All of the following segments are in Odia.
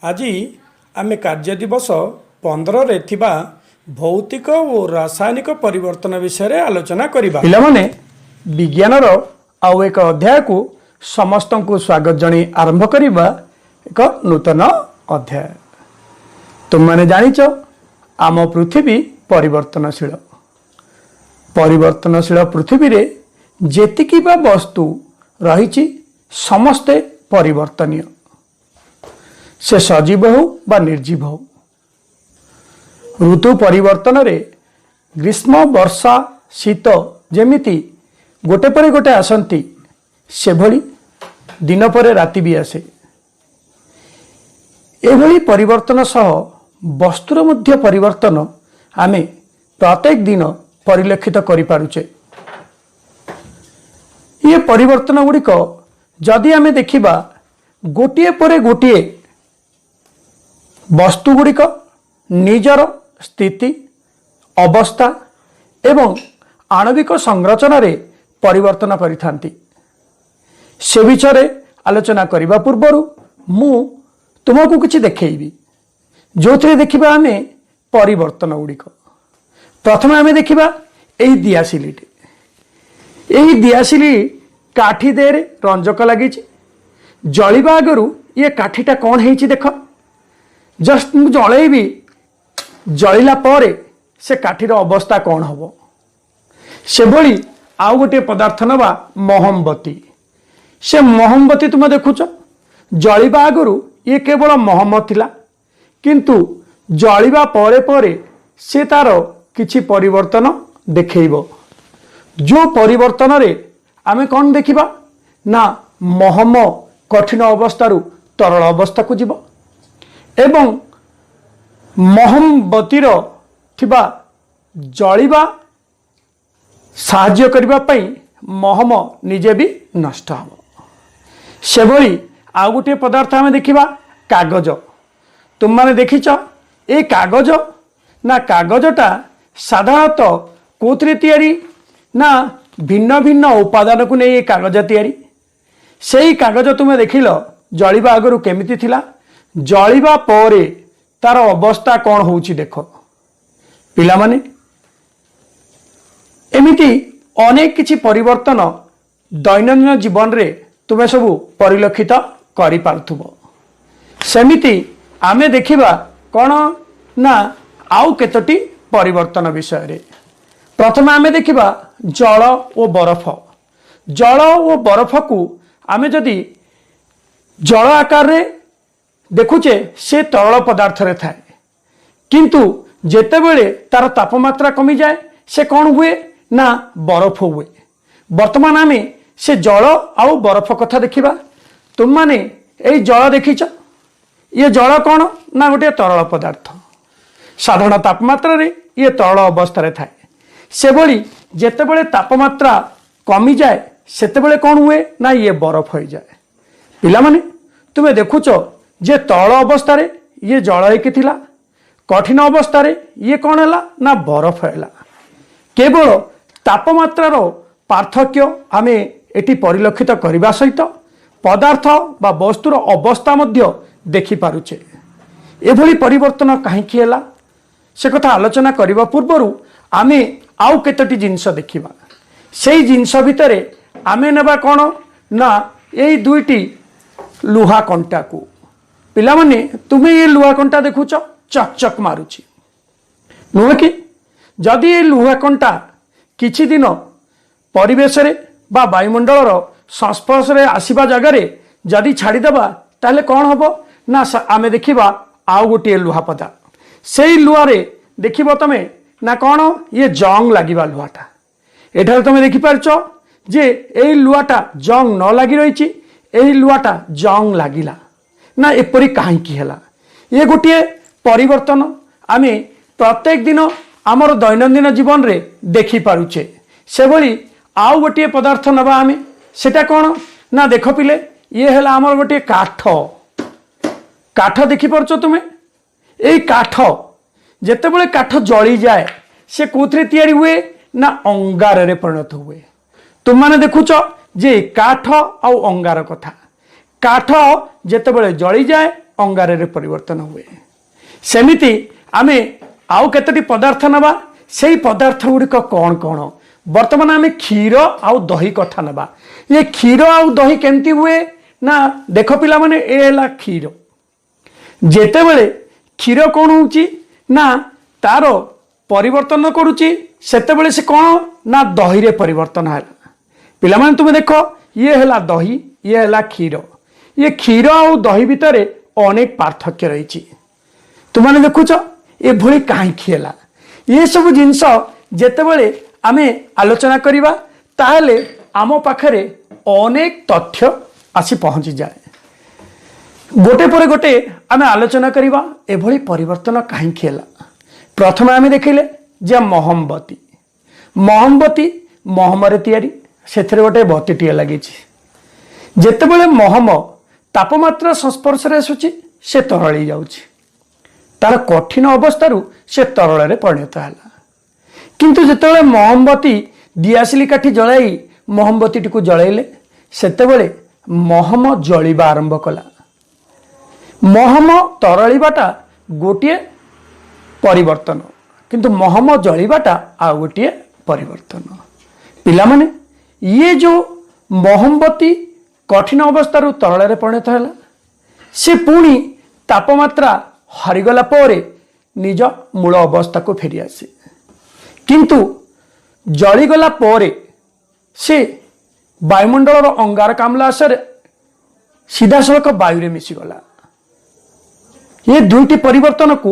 ଆଜି ଆମେ କାର୍ଯ୍ୟ ଦିବସ 15ରେ ଥିବା ଭୌତିକ ଓ ରାସାୟନିକ ପରିବର୍ତ୍ତନ ବିଷୟରେ ଆଲୋଚନା କରିବା। ପିଲାମାନେ, ବିଜ୍ଞାନର ଆଉ ଏକ ଅଧ୍ୟାୟକୁ ସମସ୍ତଙ୍କୁ ସ୍ୱାଗତ ଜଣାଇ ଆରମ୍ଭ କରିବା ଏକ ନୂତନ ଅଧ୍ୟାୟ। ତୁମମାନେ ଜାଣିଛ, ଆମ ପୃଥିବୀ ପରିବର୍ତ୍ତନଶୀଳ। ପରିବର୍ତ୍ତନଶୀଳ ପୃଥିବୀରେ ଯେତିକି ବା ବସ୍ତୁ ରହିଛି, ସମସ୍ତେ ପରିବର୍ତ୍ତନୀୟ, ସେ ସଜୀବ ହେଉ ବା ନିର୍ଜୀବ ହେଉ। ଋତୁ ପରିବର୍ତ୍ତନରେ ଗ୍ରୀଷ୍ମ, ବର୍ଷା, ଶୀତ ଯେମିତି ଗୋଟେ ପରେ ଗୋଟେ ଆସନ୍ତି, ସେଭଳି ଦିନ ପରେ ରାତି ବି ଆସେ। ଏଭଳି ପରିବର୍ତ୍ତନ ସହ ବସ୍ତୁର ମଧ୍ୟ ପରିବର୍ତ୍ତନ ଆମେ ପ୍ରତ୍ୟେକ ଦିନ ପରିଲକ୍ଷିତ କରିପାରୁଛେ। ଇଏ ପରିବର୍ତ୍ତନ ଗୁଡ଼ିକ ଯଦି ଆମେ ଦେଖିବା, ଗୋଟିଏ ପରେ ଗୋଟିଏ ବସ୍ତୁ ଗୁଡ଼ିକ ନିଜର ସ୍ଥିତି, ଅବସ୍ଥା ଏବଂ ଆଣବିକ ସଂରଚନାରେ ପରିବର୍ତ୍ତନ କରିଥାନ୍ତି। ସେ ବିଷୟରେ ଆଲୋଚନା କରିବା ପୂର୍ବରୁ ମୁଁ ତୁମକୁ କିଛି ଦେଖେଇବି, ଯେଉଁଥିରେ ଦେଖିବା ଆମେ ପରିବର୍ତ୍ତନ ଗୁଡ଼ିକ। ପ୍ରଥମେ ଆମେ ଦେଖିବା ଏଇ ଦିଆସିଲିଟି। ଏହି ଦିଆସିଲି କାଠି ଦେହରେ ରଞ୍ଜକ ଲାଗିଛି। ଜଳିବା ଆଗରୁ ଇଏ କାଠିଟା କ'ଣ ହେଇଛି ଦେଖ। ଜଷ୍ଟ ମୁଁ ଜଳେଇବି, ଜଳିଲା ପରେ ସେ କାଠିର ଅବସ୍ଥା କ'ଣ ହେବ। ସେଭଳି ଆଉ ଗୋଟିଏ ପଦାର୍ଥ ନେବା, ମହମବତୀ। ସେ ମହମବତୀ ତୁମେ ଦେଖୁଛ, ଜଳିବା ଆଗରୁ ଇଏ କେବଳ ମହମ ଥିଲା, କିନ୍ତୁ ଜଳିବା ପରେ ପରେ ସେ ତାର କିଛି ପରିବର୍ତ୍ତନ ଦେଖେଇବ, ଯେଉଁ ପରିବର୍ତ୍ତନରେ ଆମେ କ'ଣ ଦେଖିବା ନା ମହମ କଠିନ ଅବସ୍ଥାରୁ ତରଳ ଅବସ୍ଥାକୁ ଯିବ ଏବଂ ମହମବତୀର ଥିବା ଜଳିବା ସାହାଯ୍ୟ କରିବା ପାଇଁ ମହମ ନିଜେ ବି ନଷ୍ଟ ହେବ। ସେଭଳି ଆଉ ଗୋଟିଏ ପଦାର୍ଥ ଆମେ ଦେଖିବା, କାଗଜ। ତୁମମାନେ ଦେଖିଛ ଏଇ କାଗଜ ନା, କାଗଜଟା ସାଧାରଣତଃ କେଉଁଥିରେ ତିଆରି ନା ଭିନ୍ନ ଭିନ୍ନ ଉପାଦାନକୁ ନେଇ ଏ କାଗଜ ତିଆରି। ସେଇ କାଗଜ ତୁମେ ଦେଖିଲ, ଜଳିବା ଆଗରୁ କେମିତି ଥିଲା, ଜଳିବା ପରେ ତାର ଅବସ୍ଥା କ'ଣ ହେଉଛି ଦେଖ। ପିଲାମାନେ, ଏମିତି ଅନେକ କିଛି ପରିବର୍ତ୍ତନ ଦୈନନ୍ଦିନ ଜୀବନରେ ତୁମେ ସବୁ ପରିଲକ୍ଷିତ କରିପାରୁଥିବ। ସେମିତି ଆମେ ଦେଖିବା କ'ଣ ନା ଆଉ କେତୋଟି ପରିବର୍ତ୍ତନ ବିଷୟରେ। ପ୍ରଥମେ ଆମେ ଦେଖିବା ଜଳ ଓ ବରଫ। ଜଳ ଓ ବରଫକୁ ଆମେ ଯଦି ଜଳ ଆକାରରେ ଦେଖୁଛେ, ସେ ତରଳ ପଦାର୍ଥରେ ଥାଏ, କିନ୍ତୁ ଯେତେବେଳେ ତାର ତାପମାତ୍ରା କମିଯାଏ, ସେ କ'ଣ ହୁଏ ନା ବରଫ ହୁଏ। ବର୍ତ୍ତମାନ ଆମେ ସେ ଜଳ ଆଉ ବରଫ କଥା ଦେଖିବା। ତୁମମାନେ ଏଇ ଜଳ ଦେଖିଛ। ଇଏ ଜଳ କ'ଣ ନା ଗୋଟିଏ ତରଳ ପଦାର୍ଥ। ସାଧାରଣ ତାପମାତ୍ରାରେ ଇଏ ତରଳ ଅବସ୍ଥାରେ ଥାଏ। ସେଭଳି ଯେତେବେଳେ ତାପମାତ୍ରା କମିଯାଏ, ସେତେବେଳେ କ'ଣ ହୁଏ ନା ଇଏ ବରଫ ହୋଇଯାଏ। ପିଲାମାନେ, ତୁମେ ଦେଖୁଛ ଯେ ତରଳ ଅବସ୍ଥାରେ ଇଏ ଜଳ ହେଇକି ଥିଲା, କଠିନ ଅବସ୍ଥାରେ ଇଏ କ'ଣ ହେଲା ନା ବରଫ ହେଲା। କେବଳ ତାପମାତ୍ରାର ପାର୍ଥକ୍ୟ ଆମେ ଏଠି ପରିଲକ୍ଷିତ କରିବା ସହିତ ପଦାର୍ଥ ବା ବସ୍ତୁର ଅବସ୍ଥା ମଧ୍ୟ ଦେଖିପାରୁଛେ। ଏଭଳି ପରିବର୍ତ୍ତନ କାହିଁକି ହେଲା, ସେ କଥା ଆଲୋଚନା କରିବା ପୂର୍ବରୁ ଆମେ ଆଉ କେତୋଟି ଜିନିଷ ଦେଖିବା। ସେଇ ଜିନିଷ ଭିତରେ ଆମେ ନେବା କ'ଣ ନା ଏଇ ଦୁଇଟି ଲୁହା କଣ୍ଟାକୁ। ପିଲାମାନେ, ତୁମେ ଏ ଲୁହା କଣ୍ଟା ଦେଖୁଛ, ଚକ୍ ଚକ୍ ମାରୁଛି, ନୁହେଁ କି? ଯଦି ଏ ଲୁହା କଣ୍ଟା କିଛି ଦିନ ପରିବେଶରେ ବା ବାୟୁମଣ୍ଡଳର ସଂସ୍ପର୍ଶରେ ଆସିବା ଜାଗାରେ ଯଦି ଛାଡ଼ିଦେବା, ତାହେଲେ କ'ଣ ହେବ ନା ଆମେ ଦେଖିବା ଆଉ ଗୋଟିଏ ଲୁହା ପଦା। ସେଇ ଲୁହାରେ ଦେଖିବ ତମେ ନା କ'ଣ ଇଏ ଜଙ୍ଗ ଲାଗିବା ଲୁହାଟା। ଏଠାରେ ତମେ ଦେଖିପାରୁଛ ଯେ ଏଇ ଲୁହାଟା ଜଙ୍ଗ ନ ଲାଗି ରହିଛି, ଏଇ ଲୁହାଟା ଜଙ୍ଗ ଲାଗିଲା। ନା ଏପରି କାହିଁକି ହେଲା? ଇଏ ଗୋଟିଏ ପରିବର୍ତ୍ତନ ଆମେ ପ୍ରତ୍ୟେକ ଦିନ ଆମର ଦୈନନ୍ଦିନ ଜୀବନରେ ଦେଖିପାରୁଛେ। ସେଭଳି ଆଉ ଗୋଟିଏ ପଦାର୍ଥ ନେବା ଆମେ। ସେଟା କ'ଣ ନା ଦେଖ ପିଲେ, ଇଏ ହେଲା ଆମର ଗୋଟିଏ କାଠ। କାଠ ଦେଖିପାରୁଛ ତୁମେ? ଏଇ କାଠ, ଯେତେବେଳେ କାଠ ଜଳିଯାଏ, ସେ କୋଉଥିରେ ତିଆରି ହୁଏ ନା ଅଙ୍ଗାରରେ ପରିଣତ ହୁଏ। ତୁମମାନେ ଦେଖୁଛ ଯେ କାଠ ଆଉ ଅଙ୍ଗାର କଥା। କାଠ ଯେତେବେଳେ ଜଳିଯାଏ, ଅଙ୍ଗାରରେ ପରିବର୍ତ୍ତନ ହୁଏ। ସେମିତି ଆମେ ଆଉ କେତୋଟି ପଦାର୍ଥ ନେବା। ସେଇ ପଦାର୍ଥ ଗୁଡ଼ିକ କ'ଣ କ'ଣ? ବର୍ତ୍ତମାନ ଆମେ କ୍ଷୀର ଆଉ ଦହି କଥା ନେବା। ଏ କ୍ଷୀର ଆଉ ଦହି କେମିତି ହୁଏ ନା, ଦେଖ ପିଲାମାନେ, ଏ ହେଲା କ୍ଷୀର। ଯେତେବେଳେ କ୍ଷୀର କ'ଣ ହେଉଛି ନା ତାର ପରିବର୍ତ୍ତନ କରୁଛି, ସେତେବେଳେ ସେ କ'ଣ ନା ଦହିରେ ପରିବର୍ତ୍ତନ ହେଲା। ପିଲାମାନେ, ତୁମେ ଦେଖ, ଇଏ ହେଲା ଦହି, ଇଏ ହେଲା କ୍ଷୀର। ଇଏ କ୍ଷୀର ଆଉ ଦହି ଭିତରେ ଅନେକ ପାର୍ଥକ୍ୟ ରହିଛି। ତୁମମାନେ ଦେଖୁଛ, ଏଭଳି କାହିଁକି ହେଲା? ଏସବୁ ଜିନିଷ ଯେତେବେଳେ ଆମେ ଆଲୋଚନା କରିବା, ତାହେଲେ ଆମ ପାଖରେ ଅନେକ ତଥ୍ୟ ଆସି ପହଞ୍ଚିଯାଏ। ଗୋଟେ ପରେ ଗୋଟେ ଆମେ ଆଲୋଚନା କରିବା, ଏଭଳି ପରିବର୍ତ୍ତନ କାହିଁକି ହେଲା। ପ୍ରଥମେ ଆମେ ଦେଖିଲେ ଯେ ମହମବତୀ। ମହମବତୀ ମହମରେ ତିଆରି, ସେଥିରେ ଗୋଟେ ବତୀଟିଏ ଲାଗିଛି। ଯେତେବେଳେ ମହମ ତାପମାତ୍ରା ସଂସ୍ପର୍ଶରେ ଆସୁଛି, ସେ ତରଳି ଯାଉଛି। ତାର କଠିନ ଅବସ୍ଥାରୁ ସେ ତରଳରେ ପରିଣତ ହେଲା। କିନ୍ତୁ ଯେତେବେଳେ ମହମବତୀ ଦିଆସିଲି କାଠି ଜଳାଇ ମହମବତୀଟିକୁ ଜଳାଇଲେ, ସେତେବେଳେ ମହମ ଜଳିବା ଆରମ୍ଭ କଲା। ମହମ ତରଳିବାଟା ଗୋଟିଏ ପରିବର୍ତ୍ତନ, କିନ୍ତୁ ମହମ ଜଳିବାଟା ଆଉ ଗୋଟିଏ ପରିବର୍ତ୍ତନ। ପିଲାମାନେ, ଇଏ ଯେଉଁ ମହମବତୀ କଠିନ ଅବସ୍ଥାରୁ ତରଳରେ ପରିଣତ ହେଲା, ସେ ପୁଣି ତାପମାତ୍ରା ହାରିଗଲା ପରେ ନିଜ ମୂଳ ଅବସ୍ଥାକୁ ଫେରିଆସେ। କିନ୍ତୁ ଜଳିଗଲା ପରେ ସେ ବାୟୁମଣ୍ଡଳର ଅଙ୍ଗାରକାମ୍ଳ ଆସରେ ସିଧାସଳଖ ବାୟୁରେ ମିଶିଗଲା। ଏ ଦୁଇଟି ପରିବର୍ତ୍ତନକୁ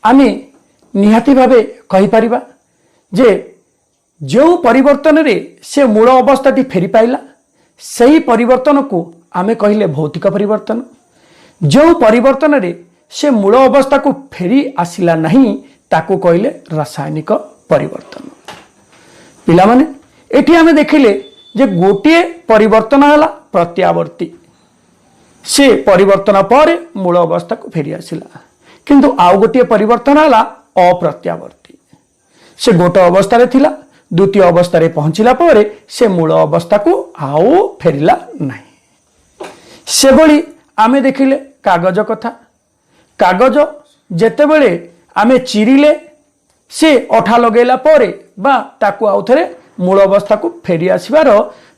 ଆମେ ନିହାତି ଭାବେ କହିପାରିବା ଯେ ଯେଉଁ ପରିବର୍ତ୍ତନରେ ସେ ମୂଳ ଅବସ୍ଥାଟି ଫେରି ପାଇଲା, ସେହି ପରିବର୍ତ୍ତନକୁ ଆମେ କହିଲେ ଭୌତିକ ପରିବର୍ତ୍ତନ। ଯେଉଁ ପରିବର୍ତ୍ତନରେ ସେ ମୂଳ ଅବସ୍ଥାକୁ ଫେରି ଆସିଲା ନାହିଁ, ତାକୁ କହିଲେ ରାସାୟନିକ ପରିବର୍ତ୍ତନ। ପିଲାମାନେ, ଏଠି ଆମେ ଦେଖିଲେ ଯେ ଗୋଟିଏ ପରିବର୍ତ୍ତନ ହେଲା ପ୍ରତ୍ୟାବର୍ତ୍ତୀ, ସେ ପରିବର୍ତ୍ତନ ପରେ ମୂଳ ଅବସ୍ଥାକୁ ଫେରି ଆସିଲା। କିନ୍ତୁ ଆଉ ଗୋଟିଏ ପରିବର୍ତ୍ତନ ହେଲା ଅପ୍ରତ୍ୟାବର୍ତ୍ତୀ। ସେ ଗୋଟେ ଅବସ୍ଥାରେ ଥିଲା, ଦ୍ୱିତୀୟ ଅବସ୍ଥାରେ ପହଞ୍ଚିଲା ପରେ ସେ ମୂଳ ଅବସ୍ଥାକୁ ଆଉ ଫେରିଲା ନାହିଁ। ସେଭଳି ଆମେ ଦେଖିଲେ କାଗଜ କଥା। କାଗଜ ଯେତେବେଳେ ଆମେ ଚିରିଲେ, ସେ ଅଠା ଲଗାଇଲା ପରେ ବା ତାକୁ ଆଉ ଥରେ ମୂଳ ଅବସ୍ଥାକୁ ଫେରି ଆସିବାର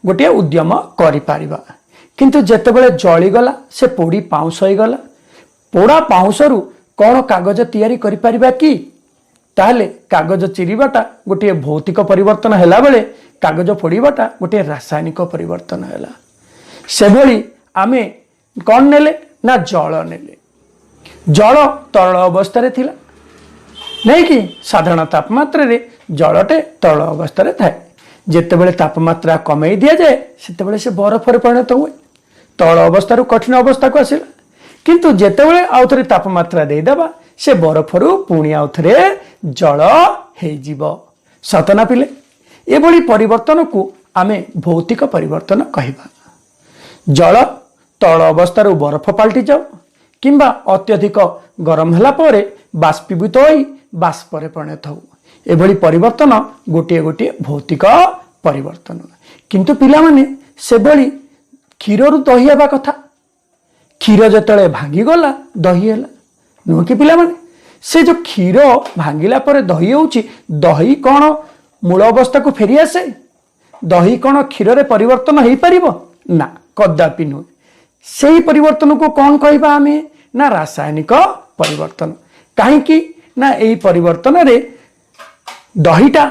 ଗୋଟିଏ ଉଦ୍ୟମ କରିପାରିବା। କିନ୍ତୁ ଯେତେବେଳେ ଜଳିଗଲା, ସେ ପୋଡ଼ି ପାଉଁଶ ହେଇଗଲା। ପୋଡ଼ା ପାଉଁଶରୁ କ'ଣ କାଗଜ ତିଆରି କରିପାରିବା କି? ତାହେଲେ କାଗଜ ଚିରିବାଟା ଗୋଟିଏ ଭୌତିକ ପରିବର୍ତ୍ତନ ହେଲା ବେଳେ କାଗଜ ପୋଡ଼ିବାଟା ଗୋଟିଏ ରାସାୟନିକ ପରିବର୍ତ୍ତନ ହେଲା। ସେଭଳି ଆମେ କ'ଣ ନେଲେ ନା ଜଳ ନେଲେ। ଜଳ ତରଳ ଅବସ୍ଥାରେ ଥିଲା, ନାଇଁ କି? ସାଧାରଣ ତାପମାତ୍ରାରେ ଜଳଟେ ତରଳ ଅବସ୍ଥାରେ ଥାଏ। ଯେତେବେଳେ ତାପମାତ୍ରା କମେଇ ଦିଆଯାଏ, ସେତେବେଳେ ସେ ବରଫରେ ପରିଣତ ହୁଏ। ତରଳ ଅବସ୍ଥାରୁ କଠିନ ଅବସ୍ଥାକୁ ଆସିଲା। କିନ୍ତୁ ଯେତେବେଳେ ଆଉ ଥରେ ତାପମାତ୍ରା ଦେଇଦେବା, ସେ ବରଫରୁ ପୁଣି ଆଉ ଥରେ ଜଳ ହେଇଯିବ। ସତ ନା ପିଲେ? ଏଭଳି ପରିବର୍ତ୍ତନକୁ ଆମେ ଭୌତିକ ପରିବର୍ତ୍ତନ କହିବା। ଜଳ ତରଳ ଅବସ୍ଥାରୁ ବରଫ ପାଲଟି ଯାଉ କିମ୍ବା ଅତ୍ୟଧିକ ଗରମ ହେଲା ପରେ ବାଷ୍ପୀଭୂତ ହୋଇ ବାଷ୍ପରେ ପରିଣତ ହଉ, ଏଭଳି ପରିବର୍ତ୍ତନ ଗୋଟିଏ ଗୋଟିଏ ଭୌତିକ ପରିବର୍ତ୍ତନ। କିନ୍ତୁ ପିଲାମାନେ, ସେଭଳି କ୍ଷୀରରୁ ଦହି ହେବା କଥା। କ୍ଷୀର ଯେତେବେଳେ ଭାଙ୍ଗିଗଲା, ଦହି ହେଲା, ନୁହଁ କି ପିଲାମାନେ? ସେ ଯେଉଁ କ୍ଷୀର ଭାଙ୍ଗିଲା ପରେ ଦହି ହେଉଛି, ଦହି କ'ଣ ମୂଳ ଅବସ୍ଥାକୁ ଫେରି ଆସେ? ଦହି କ'ଣ କ୍ଷୀରରେ ପରିବର୍ତ୍ତନ ହେଇପାରିବ? ନା, କଦାପି ନୁହେଁ। ସେଇ ପରିବର୍ତ୍ତନକୁ କ'ଣ କହିବା ଆମେ ନା ରାସାୟନିକ ପରିବର୍ତ୍ତନ। କାହିଁକି ନା ଏଇ ପରିବର୍ତ୍ତନରେ ଦହିଟା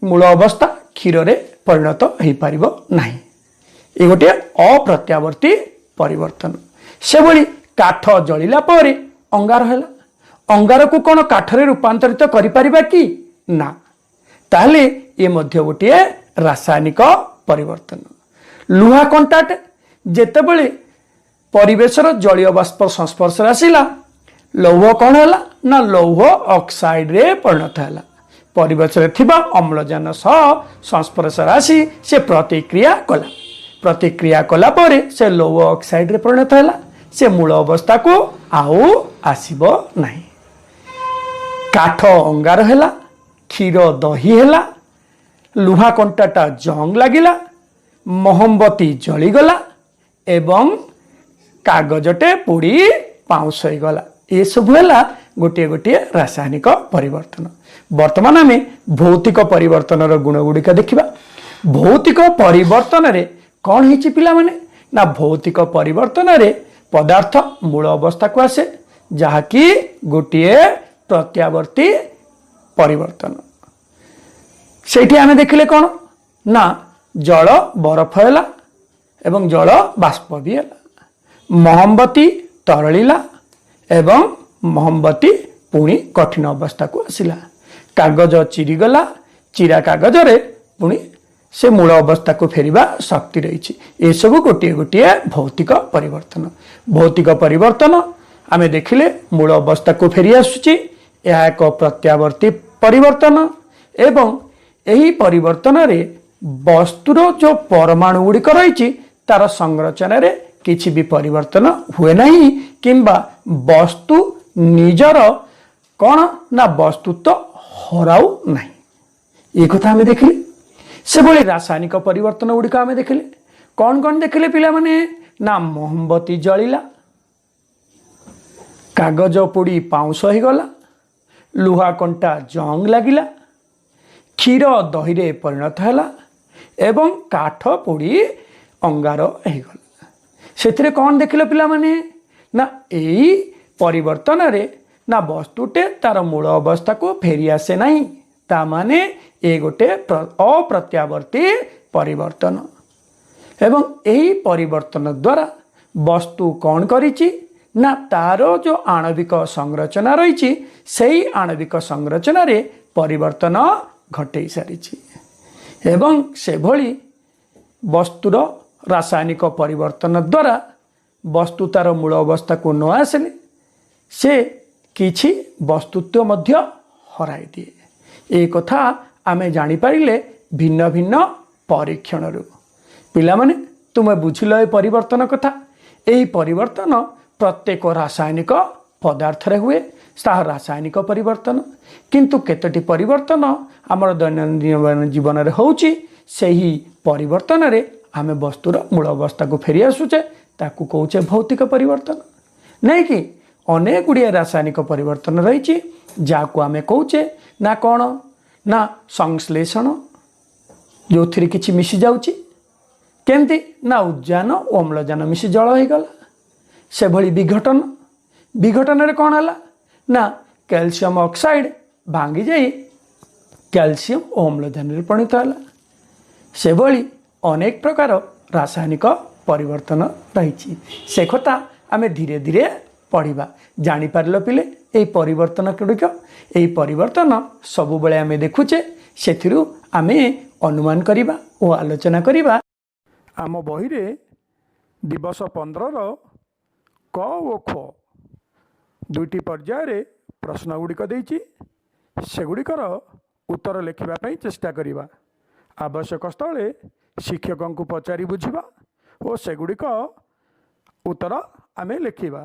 ମୂଳ ଅବସ୍ଥା କ୍ଷୀରରେ ପରିଣତ ହେଇପାରିବ ନାହିଁ। ଏ ଗୋଟିଏ ଅପ୍ରତ୍ୟାବର୍ତ୍ତୀ ପରିବର୍ତ୍ତନ। ସେଭଳି କାଠ ଜଳିଲା ପରେ ଅଙ୍ଗାର ହେଲା। ଅଙ୍ଗାରକୁ କ'ଣ କାଠରେ ରୂପାନ୍ତରିତ କରିପାରିବା କି? ନା। ତାହେଲେ ଏ ମଧ୍ୟ ଗୋଟିଏ ରାସାୟନିକ ପରିବର୍ତ୍ତନ। ଲୁହା କଣ୍ଟାଟେ ଯେତେବେଳେ ପରିବେଶର ଜଳୀୟ ବାଷ୍ପ ସଂସ୍ପର୍ଶରେ ଆସିଲା, ଲୌହ କ'ଣ ହେଲା ନା ଲୌହ ଅକ୍ସାଇଡରେ ପରିଣତ ହେଲା। ପରିବେଶରେ ଥିବା ଅମ୍ଳଜାନ ସହ ସଂସ୍ପର୍ଶରେ ଆସି ସେ ପ୍ରତିକ୍ରିୟା କଲା। ପ୍ରତିକ୍ରିୟା କଲା ପରେ ସେ ଲୌହ ଅକ୍ସାଇଡରେ ପରିଣତ ହେଲା। ସେ ମୂଳ ଅବସ୍ଥାକୁ ଆଉ ଆସିବ ନାହିଁ। କାଠ ଅଙ୍ଗାର ହେଲା, କ୍ଷୀର ଦହି ହେଲା, ଲୁହା କଣ୍ଟାଟା ଜଙ୍ଗ ଲାଗିଲା, ମହମବତୀ ଜଳିଗଲା ଏବଂ କାଗଜଟେ ପୋଡ଼ି ପାଉଁଶ ହେଇଗଲା। ଏସବୁ ହେଲା ଗୋଟିଏ ଗୋଟିଏ ରାସାୟନିକ ପରିବର୍ତ୍ତନ। ବର୍ତ୍ତମାନ ଆମେ ଭୌତିକ ପରିବର୍ତ୍ତନର ଗୁଣ ଗୁଡ଼ିକ ଦେଖିବା। ଭୌତିକ ପରିବର୍ତ୍ତନରେ କ'ଣ ହେଇଛି ପିଲାମାନେ? ନା, ଭୌତିକ ପରିବର୍ତ୍ତନରେ ପଦାର୍ଥ ମୂଳ ଅବସ୍ଥାକୁ ଆସେ, ଯାହାକି ଗୋଟିଏ ପ୍ରତ୍ୟାବର୍ତ୍ତୀ ପରିବର୍ତ୍ତନ। ସେଇଠି ଆମେ ଦେଖିଲେ କ'ଣ ନା ଜଳ ବରଫ ହେଲା ଏବଂ ଜଳ ବାଷ୍ପ ବି ହେଲା, ମହମବତୀ ତରଳିଲା ଏବଂ ମହମବତୀ ପୁଣି କଠିନ ଅବସ୍ଥାକୁ ଆସିଲା, କାଗଜ ଚିରିଗଲା, ଚିରା କାଗଜରେ ପୁଣି ସେ ମୂଳ ଅବସ୍ଥାକୁ ଫେରିବା ଶକ୍ତି ରହିଛି। ଏସବୁ ଗୋଟିଏ ଗୋଟିଏ ଭୌତିକ ପରିବର୍ତ୍ତନ। ଭୌତିକ ପରିବର୍ତ୍ତନ ଆମେ ଦେଖିଲେ ମୂଳ ଅବସ୍ଥାକୁ ଫେରି ଆସୁଛି। ଏହା ଏକ ପ୍ରତ୍ୟାବର୍ତ୍ତୀ ପରିବର୍ତ୍ତନ ଏବଂ ଏହି ପରିବର୍ତ୍ତନରେ ବସ୍ତୁର ଯେଉଁ ପରମାଣୁ ଗୁଡ଼ିକ ରହିଛି, ତାର ସଂରଚନାରେ କିଛି ବି ପରିବର୍ତ୍ତନ ହୁଏ ନାହିଁ କିମ୍ବା ବସ୍ତୁ ନିଜର କ'ଣ ନା ବସ୍ତୁତ୍ୱ ହରାଉ ନାହିଁ। ଏ କଥା ଆମେ ଦେଖିଲେ। ସେଭଳି ରାସାୟନିକ ପରିବର୍ତ୍ତନ ଗୁଡ଼ିକ ଆମେ ଦେଖିଲେ। କ'ଣ କ'ଣ ଦେଖିଲେ ପିଲାମାନେ? ନା, ମହମବତୀ ଜଳିଲା, କାଗଜ ପୋଡ଼ି ପାଉଁଶ ହେଇଗଲା, ଲୁହା କଣ୍ଟା ଜଙ୍ଗ ଲାଗିଲା, କ୍ଷୀର ଦହିରେ ପରିଣତ ହେଲା ଏବଂ କାଠ ପୋଡ଼ି ଅଙ୍ଗାର ହେଇଗଲା। ସେଥିରେ କ'ଣ ଦେଖିଲେ ପିଲାମାନେ? ନା, ଏଇ ପରିବର୍ତ୍ତନରେ ନା ବସ୍ତୁଟେ ତାର ମୂଳ ଅବସ୍ଥାକୁ ଫେରି ଆସେ ନାହିଁ। ତା ମାନେ ଏ ଗୋଟେ ଅପ୍ରତ୍ୟାବର୍ତ୍ତୀ ପରିବର୍ତ୍ତନ ଏବଂ ଏହି ପରିବର୍ତ୍ତନ ଦ୍ୱାରା ବସ୍ତୁ କ'ଣ କରିଛି ନା ତାର ଯେଉଁ ଆଣବିକ ସଂରଚନା ରହିଛି, ସେଇ ଆଣବିକ ସଂରଚନାରେ ପରିବର୍ତ୍ତନ ଘଟେଇ ସାରିଛି। ଏବଂ ସେଭଳି ବସ୍ତୁର ରାସାୟନିକ ପରିବର୍ତ୍ତନ ଦ୍ୱାରା ବସ୍ତୁ ତାର ମୂଳ ଅବସ୍ଥାକୁ ନ ଆସିଲେ ସେ କିଛି ବସ୍ତୁତ୍ୱ ମଧ୍ୟ ହରାଇ ଦିଏ। ଏ କଥା ଆମେ ଜାଣିପାରିଲେ ଭିନ୍ନ ଭିନ୍ନ ପରୀକ୍ଷଣରୁ। ପିଲାମାନେ, ତୁମେ ବୁଝିଲ ଏ ପରିବର୍ତ୍ତନ କଥା? ଏହି ପରିବର୍ତ୍ତନ ପ୍ରତ୍ୟେକ ରାସାୟନିକ ପଦାର୍ଥରେ ହୁଏ, ତାହା ରାସାୟନିକ ପରିବର୍ତ୍ତନ। କିନ୍ତୁ କେତୋଟି ପରିବର୍ତ୍ତନ ଆମର ଦୈନନ୍ଦିନ ଜୀବନରେ ହେଉଛି, ସେହି ପରିବର୍ତ୍ତନରେ ଆମେ ବସ୍ତୁର ମୂଳ ଅବସ୍ଥାକୁ ଫେରି ଆସୁଛେ, ତାକୁ କହୁଛେ ଭୌତିକ ପରିବର୍ତ୍ତନ। ନାଇଁ କି ଅନେକ ଗୁଡ଼ିଏ ରାସାୟନିକ ପରିବର୍ତ୍ତନ ରହିଛି, ଯାହାକୁ ଆମେ କହୁଛେ ନା କ'ଣ ନା ସଂଶ୍ଳେଷଣ, ଯେଉଁଥିରେ କିଛି ମିଶି ଯାଉଛି। କେମିତି ନା ଉଦ୍ଜାନ ଓ ଅମ୍ଳଜାନ ମିଶି ଜଳ ହେଇଗଲା। ସେଭଳି ବିଘଟନ। ବିଘଟନରେ କ'ଣ ହେଲା ନା କ୍ୟାଲସିୟମ ଅକ୍ସାଇଡ୍ ଭାଙ୍ଗି ଯାଇ କ୍ୟାଲସିୟମ ଓ ଅମ୍ଳଜାନରେ ପରିଣତ ହେଲା। ସେଭଳି ଅନେକ ପ୍ରକାର ରାସାୟନିକ ପରିବର୍ତ୍ତନ ରହିଛି। ସେ କଥା ଆମେ ଧୀରେ ଧୀରେ ପଢ଼ିବା। ଜାଣିପାରିଲ ପିଲେ ଏହି ପରିବର୍ତ୍ତନ ଗୁଡ଼ିକ? ଏହି ପରିବର୍ତ୍ତନ ସବୁବେଳେ ଆମେ ଦେଖୁଛେ, ସେଥିରୁ ଆମେ ଅନୁମାନ କରିବା ଓ ଆଲୋଚନା କରିବା। ଆମ ବହିରେ ଦିବସ 15ର କ ଓ ଖ ଦୁଇଟି ପର୍ଯ୍ୟାୟରେ ପ୍ରଶ୍ନ ଗୁଡ଼ିକ ଦେଇଛି। ସେଗୁଡ଼ିକର ଉତ୍ତର ଲେଖିବା ପାଇଁ ଚେଷ୍ଟା କରିବା। ଆବଶ୍ୟକ ସ୍ଥଳେ ଶିକ୍ଷକଙ୍କୁ ପଚାରି ବୁଝିବା ଓ ସେଗୁଡ଼ିକ ଉତ୍ତର ଆମେ ଲେଖିବା।